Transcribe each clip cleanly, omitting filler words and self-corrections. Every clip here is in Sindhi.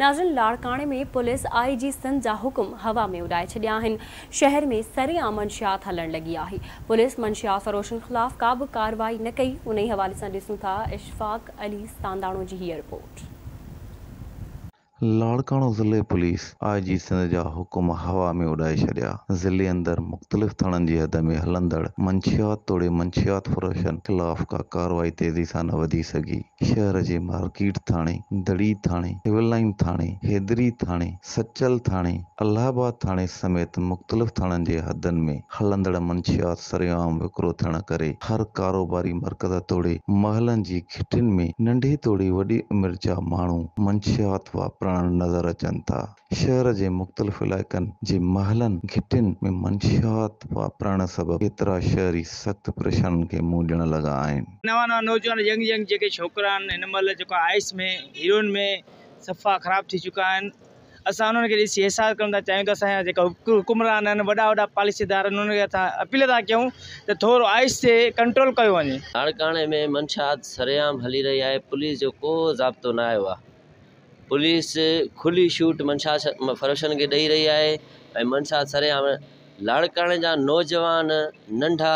ناظرين لاڙڪاڻي ۾ پوليس I جي سنڌ جا حڪم هوا ۾ اڏائي ڇڏيا آهن، شهر ۾ سرعام منشيات هلڻ لڳي آهي، پوليس منشيات فروشن خلاف ڪا به ڪارروائي نه ڪئي، انهي حوالي سان ڏسون ٿا اشفاق علي سانداڻو جي هيء رپورٽ. لاڙڪاڻو ضلعي پوليس I جي سنڌ جا حڪم هوا ۾ اڏائي ڇڏيا، ضلعي اندر مختلف ٿاڻن جي حد ۾ هلندڙ منشيات توڙي منشيات فروشن خلاف ڪا ڪارروائي تيزي سان نه وڌي سگهي، شهر جي مارڪيٽ ٿاڻي، دڙي ٿاڻي، سول لائين ٿاڻي، حيدري ٿاڻي، سچل ٿاڻي، الله آباد ٿاڻي سميت مختلف ٿاڻن جي حدن ۾ هلندڙ منشيات سرعام وڪرو ٿيڻ ڪري هر ڪاروباري مرڪز توڙي محلن جي گهٽين ۾ ننڍي توڙي وڏي عمر جا ماڻهو منشيات واپرائڻ نظر اچن ٿا. شهر جي مختلف علائقن جي محلن گهٽين ۾ منشيات واپرائڻ سبب ڪيترا شهري سخت پريشانين کي منهن ڏيڻ لڳا آهن. نوان نوان نوجوان ينگ ينگ جيڪي ڇوڪرا آهن هن مهل جيڪو آئس ۾ هيروئن ۾ صفا خراب ٿي چڪا آهن. اسان انهن کي ڏسي احساس ڪرڻ ٿا چاهيون ته اسان جا جيڪا حڪمران آهن وڏا وڏا پاليسيدار آهن انهن کي اسان اپيل ٿا ڪيون ته ٿورو آهستي ڪنٽرول ڪيو وڃي. لاڙڪاڻي ۾ منشيات سرعام هلي رهي آهي پوليس جو ڪو ضابطو نه آيو آهي پوليس کلي ڇوٽ منشيات فروشن کي ڏئي رهي آهي ۽ منشيات سرعام لاڙڪاڻي جا نوجوان ننڍا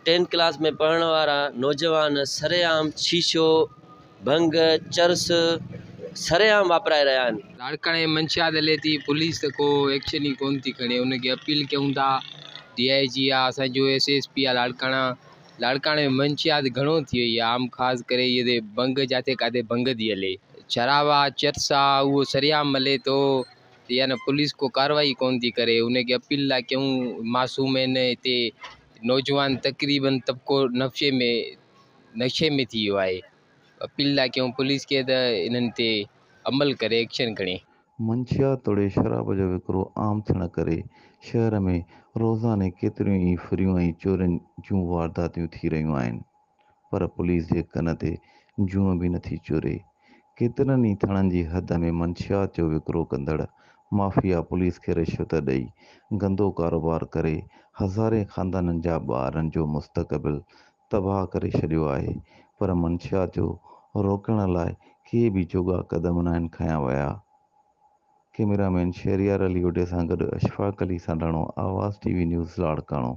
ٽين ڪلاس ۾ پڙهڻ وارا نوجوان سرعام شيشو، ڀنگ، چرس سرعام واپرائي رهيا آهن. لاڙڪاڻي ۾ منشيات هلي ٿي پوليس ته ڪو ايڪشن ئي ڪون ٿي کڻي ان کي اپيل ڪيون ٿا ڊي I جي آ اسان جو ايس ايس پي آ لاڙڪاڻا لاڙڪاڻي ۾ منشيات گهڻو ٿي وئي آ عام خاص ڪري اهي تي ڀنگ جاٿي ڪاٿي ڀنگ ٿي هلي شراب آ چرس آ اهو سرعام هلي ٿو يعني پوليس ڪو ڪارروائي ڪون ٿي ڪري ان کي اپيل ٿا ڪيون معصوم آهن هتي نوجوان تقريبن طبقو نفشي ۾ نشي ۾ ٿي ويو آهي اپيل ٿا ڪيون پوليس کي ته انهن تي عمل ڪري ايڪشن کڻي. منشيات توڙي شراب جو وڪرو عام ٿيڻ ڪري شهر ۾ روزاني ڪيتريون ئي ڦريون ۽ چورين جون وارداتيون ٿي رهيون آهن. پر پوليس جي ڪن تي جونء به نٿي چوري. ڪيترن ئي ٿاڻن جي حد ۾ منشيات جو وڪرو ڪندڙ مافيا پوليس کي رشوت ڏئي گندو ڪاروبار ڪري هزارين خاندانن جا ٻارن جو مستقبل تباهه ڪري ڇڏيو آهي پر منشيات جو روڪڻ لاء ڪي به جوڳا قدم ناهن کنيا ويا. ڪئميرا مين شهريار علي اوڍي سان گڏ Ashfaq Ali Sandano, Awaz T V news Larkana.